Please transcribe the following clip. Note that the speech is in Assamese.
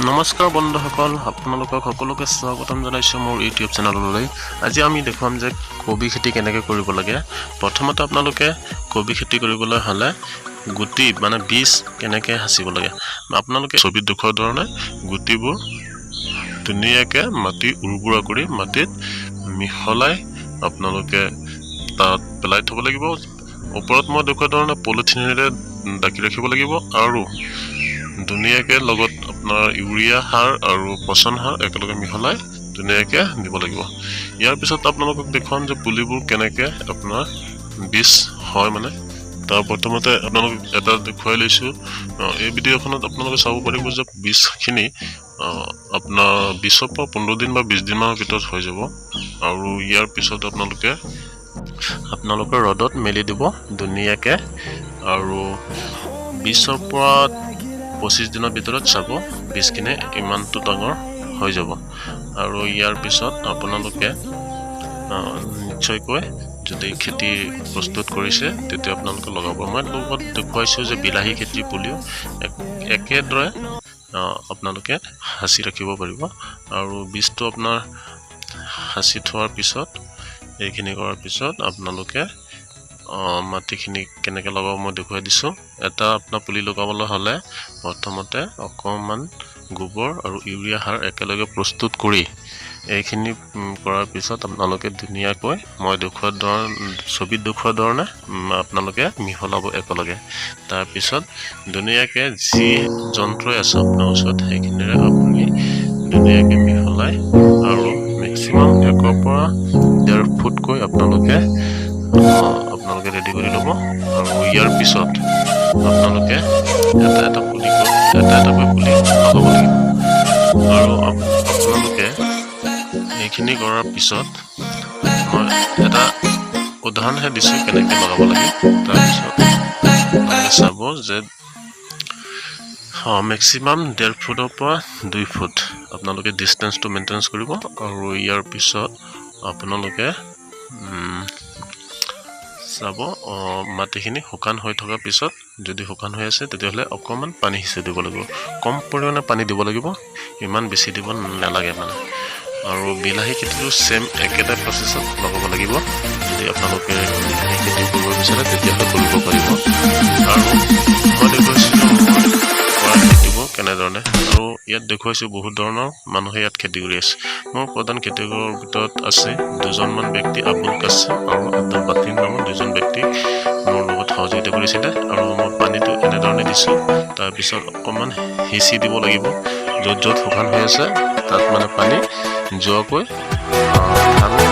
নমস্কাৰ বন্ধুসকল, আপোনালোকক সকলোকে স্বাগতম জনাইছোঁ মোৰ ইউটিউব চেনেললৈ। আজি আমি দেখুৱাম যে কবি খেতি কেনেকৈ কৰিব লাগে। প্ৰথমতে আপোনালোকে কবি খেতি কৰিবলৈ হ'লে গুটি মানে বীজ কেনেকৈ সাঁচিব লাগে। আপোনালোকে ছবিত দেখুওৱা ধৰণে গুটিবোৰ ধুনীয়াকৈ মাটি উৰ্বৰা কৰি মাটিত মিহলাই আপোনালোকে তাত পেলাই থ'ব লাগিব। ওপৰত মই দেখুওৱা ধৰণে পলিথিনেৰে ঢাকি ৰাখিব লাগিব আৰু ধুনীয়াকৈ লগত আপোনাৰ ইউৰিয়া সাৰ আৰু পচন সাৰ একেলগে মিহলাই ধুনীয়াকৈ দিব লাগিব। ইয়াৰ পিছত আপোনালোকক দেখুৱাম যে পুলিবোৰ কেনেকৈ আপোনাৰ বীজ হয়। মানে তাৰ প্ৰথমতে আপোনালোকক এটা দেখুৱাই লৈছোঁ। এই ভিডিঅ'খনত আপোনালোকে চাব পাৰিব যে বীজখিনি আপোনাৰ 20ৰ পৰা 15 দিন বা 20 দিনমানৰ ভিতৰত হৈ যাব। আৰু ইয়াৰ পিছত আপোনালোকে ৰ'দত মেলি দিব ধুনীয়াকৈ আৰু 20ৰ পৰা 25 দিনৰ ভিতৰত চাব, বীজখিনি ইমানটো ডাঙৰ হৈ যাব। আৰু ইয়াৰ পিছত আপোনালোকে নিশ্চয়কৈ যদি খেতি প্ৰস্তুত কৰিছে, তেতিয়া আপোনালোকে লগাব। মই লগত দেখুৱাইছোঁ যে বিলাহী খেতিৰ পুলিও একেদৰে আপোনালোকে সাঁচি ৰাখিব পাৰিব। আৰু বীজটো আপোনাৰ সাঁচি থোৱাৰ পিছত, এইখিনি কৰাৰ পিছত আপোনালোকে মাটিখিনি কেনেকৈ লগাব মই দেখুৱাই দিছোঁ। এটা আপোনাৰ পুলি লগাবলৈ হ'লে প্ৰথমতে অকণমান গোবৰ আৰু ইউৰিয়া সাৰ একেলগে প্ৰস্তুত কৰি এইখিনি কৰাৰ পিছত আপোনালোকে ধুনীয়াকৈ মই দেখুওৱা ধৰণে, ছবিত দেখুওৱা ধৰণে আপোনালোকে মিহলাব একেলগে। তাৰপিছত ধুনীয়াকৈ যি যন্ত্ৰই আছে আপোনাৰ ওচৰত, সেইখিনিৰে আপুনি ধুনীয়াকৈ মিহলাই আৰু মেক্সিমাম 1ৰ পৰা 1.5 ফুটকৈ আপোনালোকে ৰেডি কৰি ল'ব। আৰু ইয়াৰ পিছত আপোনালোকে এটা এটা পুলিকৈ, এটা এটাকৈ পুলি লগাব লাগিব। আৰু আপোনালোকে এইখিনি কৰাৰ পিছত মই এটা উদাহৰণহে দিছোঁ কেনেকৈ লগাব লাগে। তাৰপিছত আপোনালোকে চাব যে মেক্সিমাম 1.5 ফুটৰ পৰা 2 ফুট আপোনালোকে ডিষ্টেঞ্চটো মেইনটেনেঞ্চ কৰিব। আৰু ইয়াৰ পিছত আপোনালোকে চাব, মাটিখিনি শুকান হৈ থকাৰ পিছত যদি শুকান হৈ আছে, তেতিয়াহ'লে অকণমান পানী সিঁচি দিব লাগিব। কম পৰিমাণে পানী দিব লাগিব, ইমান বেছি দিব নালাগে মানে। আৰু বিলাহী খেতিটো ছেইম একেটা প্ৰচেছত লগাব লাগিব। যদি আপোনালোকে বিলাহী খেতি কৰিব বিচাৰে, তেতিয়াহ'লে কৰিব পাৰিব। আৰু মই দেখুৱাইছিলোঁ মই কৰা খেতিবোৰ কেনেধৰণে। আৰু ইয়াত দেখুৱাইছোঁ বহুত ধৰণৰ মানুহে ইয়াত খেতি কৰি আছে। মোৰ প্ৰধান খেতিয়কৰ ভিতৰত আছে দুজনমান ব্যক্তি, আবুল কাছিম আৰু আব্দুল বাতিন নামৰ দুজন ব্যক্তিক মোৰ লগত সহযোগিতা কৰিছিলে। আৰু মই পানীটো এনেধৰণে দিছোঁ। তাৰপিছত অকণমান সিঁচি দিব লাগিব। য'ত য'ত শুকান হৈ আছে, তাত মানে পানী যোৱাকৈ ভাল।